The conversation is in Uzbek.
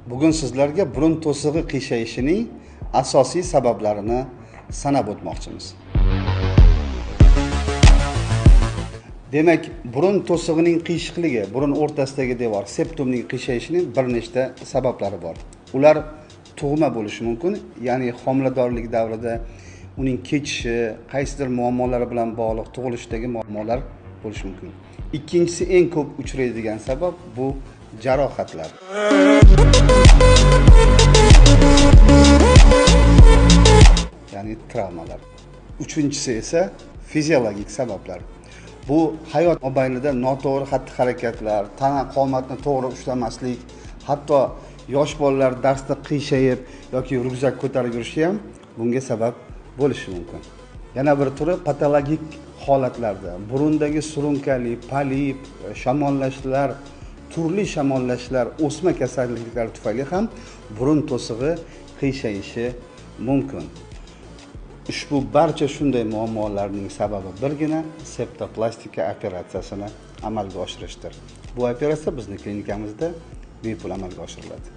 Bugun sizlarga burun to'sig'i qiyshayishining asosiy sabablarini sanab o'tmoqchimiz. Demak, burun to'sig'ining qiyshiqligi, burun o'rtasidagi devor, septumning qiyshayishining bir nechta sabablari bor. Ular tug'ma bo'lishi mumkin, ya'ni homiladorlik davrida uning kechishi, qaysidir muammolar bilan bog'liq tug'ilishdagi muammolar bo'lishi mumkin. Ikkinchisi, eng ko'p uchraydigan sabab bu jarohatlar. Ya'ni travmalar. Uchinchisi esa fiziologik sabablar. Bu hayot mobaynida noto'g'ri xatti-harakatlar, tana qomatni to'g'ri ushlamaslik, hatto yosh bolalar darsda qiyshayib yoki ryukzak ko'tarib yurishi ham bunga sabab bo'lishi mumkin. Yana bir turi patologik holatlarda burundagi surunkali, polip, shamollashlar, turli shamollashlar, o'sma kasalliklari tufayli ham burun to'sig'i qiyshayishi mumkin. Ushbu barcha shunday muammolarning sababi birgina septoplastika operatsiyasini amalga oshirishdir. Bu operatsiya bizning klinikamizda bepul amalga oshiriladi.